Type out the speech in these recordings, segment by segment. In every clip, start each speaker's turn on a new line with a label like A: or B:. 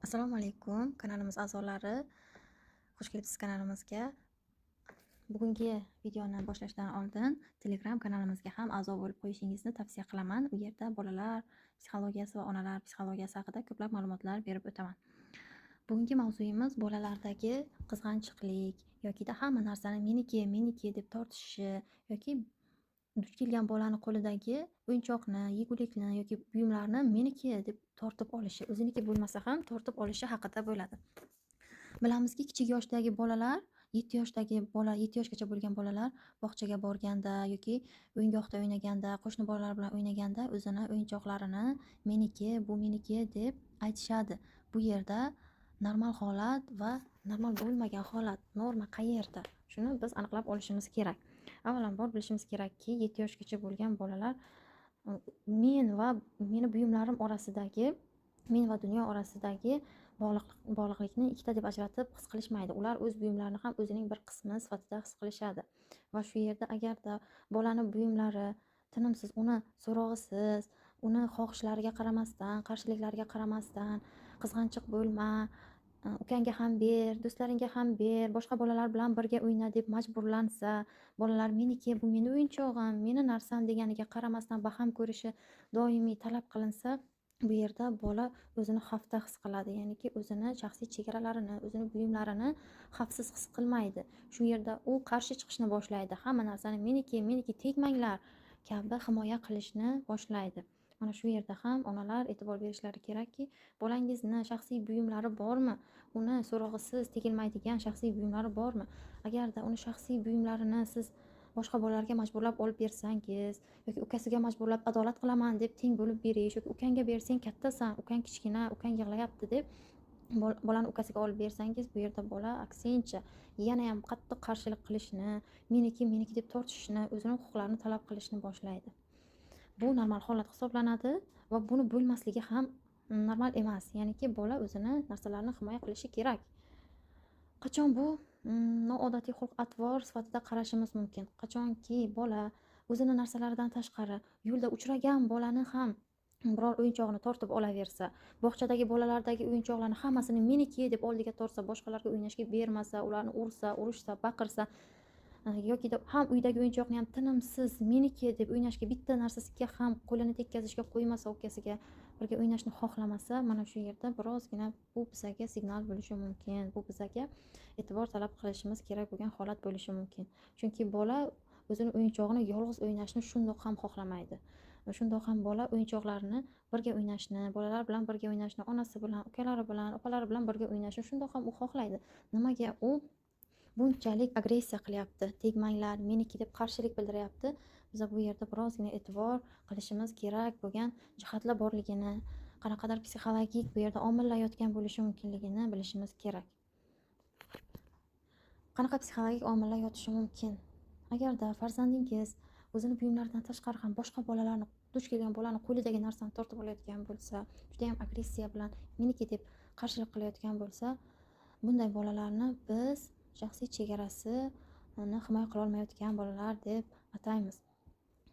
A: Assalomu alaykum, kanalimiz a'zolari. Xush kelibsiz kanalimizga. Bugungi videoni boshlashdan oldin Telegram kanalimizga ham a'zo bo'lib qo'yishingizni tavsiya qilaman. U yerda bolalar psixologiyasi va onalar psixologiyasi haqida ko'plab ma'lumotlar berib o'taman. Bugungi mavzuyimiz bolalardagi qizg'anchiqlik yokida hamma narsani meniki, meniki deb tortishishi yoki duch kelgan bolani qo'lidagi o'yinchoqni, yegulikni yoki buyumlarni meniki deb tortib olishi, o'ziniki bo'lmasa ham tortib olishi haqida bo'ladi. Bilamizki, kichik yoshdagi bolalar, 7 yoshdagi bola, 7 yoshgacha bo'lgan bolalar bog'chaga borganda yoki o'yingohda o'ynaganda, qo'shni bolalar bilan o'ynaganda o'zini o'yinchoqlarini meniki, bu meniki deb aytishadi. Bu yerda normal holat va normal bo'lmagan holat, norma qayerda? Shuni biz aniqlab olishimiz kerak. Avvalambor bilishimiz kerakki, 7 yoshgacha bo'lgan bolalar men va meni buyumlarim orasidagi, men va dunyo orasidagi bog'liqlikni ikkita deb ajratib his qilishmaydi. Ular o'z buyumlarini ham o'zining bir qismi sifatida his qilishadi. Va shu yerda agarda bolani buyumlari tinimsiz, uni so'rog'isiz, uni xohishlariga qaramasdan, qarshiliklariga qaramasdan, qizg'anchiq bo'lma, ukangga ham ber, do'stlaringga ham ber, boshqa bolalar bilan birga o'yna deb majburlansa, bolalar meniki, bu meni o'yinchog'im, meni narsam deganiga qaramasdan baham ko'rishi doimiy talab qilinsa, bu yerda bola o'zini xavfda his qiladi, ya'niki o'zini shaxsiy chegaralarini, o'zini buyumlarini xavfsiz his qilmaydi. Shu yerda u qarshi chiqishni boshlaydi. Hamma narsani meniki, meniki tegmanglar kabi himoya qilishni boshlaydi. Mana shu yerda ham onalar e'tibor berishlari kerakki, bolangizni shaxsiy buyumlari bormi? Uni so'rog'isiz tegilmaydigan shaxsiy buyumlari bormi? Agarda uni shaxsiy buyumlarini siz boshqa bolalarga majburlab olib bersangiz yoki ukasiga majburlab adolat qilaman deb teng bo'lib berish yoki ukangga bersang kattasan, ukang kichkina, ukang yig'layapti deb bolani ukasiga olib bersangiz, bu yerda bola aksincha yana ham qattiq qarshilik qilishni, meniki, meniki deb tortishishni, o'zini huquqlarini talab qilishni boshlaydi. Bu normal holat hisoblanadi va buni bo'lmasligi ham normal emas. Ya'niki bola o'zini narsalarini himoya qilishi kerak. Qachon bu noodatiy xulq-atvor sifatida qarashimiz mumkin? Qachonki bola o'zini narsalaridan tashqari yo'lda uchragan bolani ham biror o'yinchog'ini tortib olaversa, bog'chadagi bolalardagi o'yinchoqlarni hammasini meniki deb oldiga tortsa, boshqalarga o'ynashga bermasa, ularni ursa, urishsa, baqirsa, yokida ham uydagi o'yinchoqni ham tinimsiz meniki deb o'ynashga bitta narsasiga ham qo'lini tekkazishga qo'ymasa, ukasiga birga o'ynashni xohlamasa, mana shu yerda birozgina bu bizaga signal bo'lishi mumkin. Bu bizaga e'tibor talab qilishimiz kerak bo'lgan holat bo'lishi mumkin. Chunki bola o'zini o'yinchog'ini yolg'iz o'ynashni shundoq ham xohlamaydi. Shundoq ham bola o'yinchoqlarini birga o'ynashni, bolalar bilan birga o'ynashni, onasi bilan, ukalari bilan, opalari bilan birga o'ynashni shundoq ham u xohlaydi. Nimaga u bunchalik agressiya qilyapti? Tegmanglar, meniki deb qarshilik bildiryapti. Biz bu yerda birozgina e'tibor qilishimiz kerak bo'lgan jihatlar borligini, qanaqadir psixologik bu yerda omillar yotgan bo'lishi mumkinligini bilishimiz kerak. Qanaqa psixologik omillar yotishi mumkin? Agarda farzandingiz o'zini buyumlaridan tashqari ham boshqa bolalarni, duch kelgan bolani qo'lidagi narsani tortib olayotgan bo'lsa, juda ham agressiya bilan meniki deb qarshilik qilayotgan bo'lsa, bunday bolalarni biz shaxsiy chegarasini himoya qila olmayotgan bolalar deb ataymiz.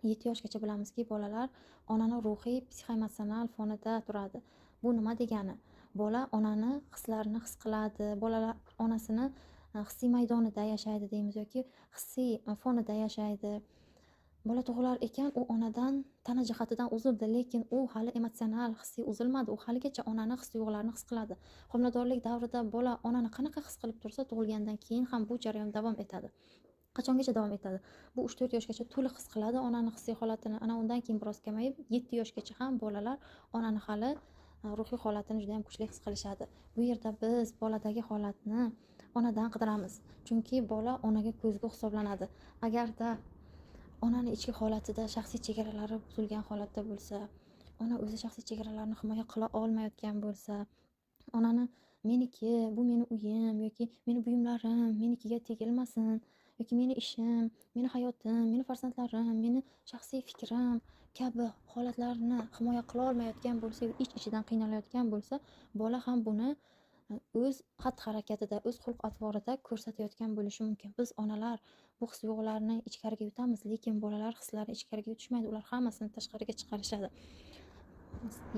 A: 7 yoshgacha bilamizki, bolalar onani ruhiy psixoemotsional fonida turadi. Bu nima degani? Bola onani hislarini his qiladi, bolalar onasini hissiy maydonida yashaydi deymiz yoki hissiy fonida yashaydi. Bola tug'ilar ekan, u onadan tana jihatidan uzildi, lekin u hali emotsional hissiy uzilmadi. U haligacha onani his tuyg'ularini his qiladi. Homiladorlik davrida bola onani qanaqa his qilib tursa, tug'ilgandan keyin ham bu jarayon davom etadi. Qachongacha davom etadi? Bu 3-4 yoshgacha to'liq his qiladi onani hissiy holatini. Ana undan keyin biroz kamayib, 7 yoshgacha ham bolalar onani hali ruhiy holatini juda ham kuchli his qilishadi. Bu yerda biz boladagi holatni onadan qidiramiz. Chunki bola onaga ko'zgu hisoblanadi. Agarda onani ichki holatida shaxsiy chegaralari buzilgan holatda bo'lsa, ona o'zi shaxsiy chegaralarini himoya qila olmayotgan bo'lsa, onani meniki, bu meni uyim yoki meni buyumlarim, menikiga tegilmasin yoki meni ishim, meni hayotim, meni farzandlarim, meni shaxsiy fikrim kabi holatlarni himoya qila olmayotgan bo'lsa, ich-ichidan qiynalayotgan bo'lsa, bola ham buni o'z xatti-harakatida, o'z xulq-atvorida ko'rsatayotgan bo'lishi mumkin. Biz onalar bu his tuyg'ularni ichkariga yutamiz, lekin bolalar hislarni ichkariga yutishmaydi, ular hammasini tashqariga chiqarishadi.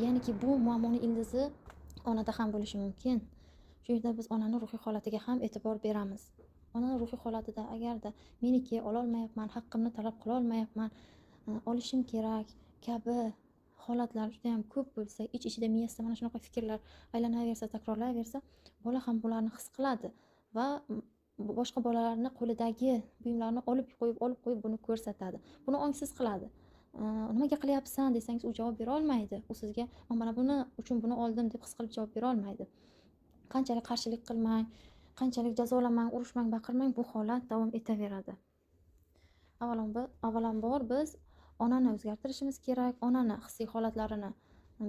A: Ya'niki bu muammoni ildizi Onada ham bo'lishi mumkin. Shu yerda biz onani ruhiy holatiga ham e'tibor beramiz. Onani ruhiy holatida agarda meniki, ololmayapman, haqqimni talab qilolmayapman, olishim kerak kabi holatlar juda ham ko'p bo'lsa, ich-ichida miyasida mana shunaqa fikrlar aylanaversa, takrorlayversa, bola ham bularni his qiladi va boshqa bolalarni qo'lidagi buyumlarni olib qo'yib, olib qo'yib buni ko'rsatadi. Buni ongsiz qiladi. Nimaga qilyapsan desangiz, u javob bera olmaydi. U sizga mana buni uchun buni oldim deb his qilib javob bera olmaydi. Qanchalik qarshilik qilmang, qanchalik jazolamang, urushmang, baqirmang, bu holat davom etaveradi. Avvalambor biz onani o'zgartirishimiz kerak, onani hissiy holatlarini,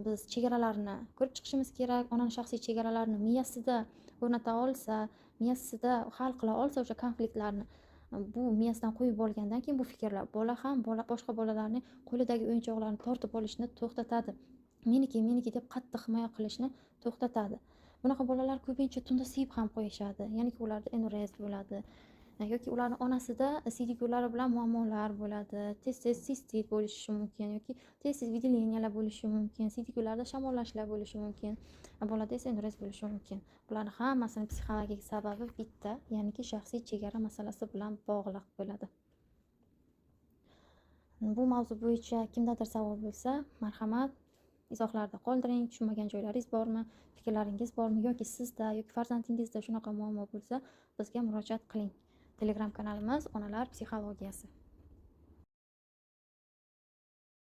A: biz chegaralarini ko'rib chiqishimiz kerak. Onani shaxsiy chegaralarini miyasida o'rnata olsa, miyasida hal qila olsa o'sha konfliktlarni, bu miyasidan qo'yib bo'lgandan keyin bu fikrlar, bola ham boshqa bolalarning qo'lidagi o'yinchoqlarni tortib olishni to'xtatadi. Meniki, meniki deb qattiq himoya qilishni to'xtatadi. Bunaqa bolalar ko'pincha tunda siyib ham qo'yishadi, ya'niki ularda enurez bo'ladi yoki ularni onasida siydik yo'llari bilan muammolar bo'ladi, tez-tez sistit bo'lishi mumkin yoki tez-tez выделения lar bo'lishi mumkin, siydik yo'llarda shamollashlar bo'lishi mumkin, bolada esa enurez bo'lishi mumkin. Bularni hammasini psixologik sababi bitta, ya'niki shaxsiy chegara masalasi bilan bog'liq bo'ladi. Bu mavzu bo'yicha kimdadir savol bo'lsa, marhamat, izohlarda qoldiring. Tushunmagan joylaringiz bormi, fikrlaringiz bormi yoki sizda yoki farzandingizda shunaqa muammo bo'lsa, bizga murojaat qiling. Telegram kanalimiz "Onalar psixologiyasi".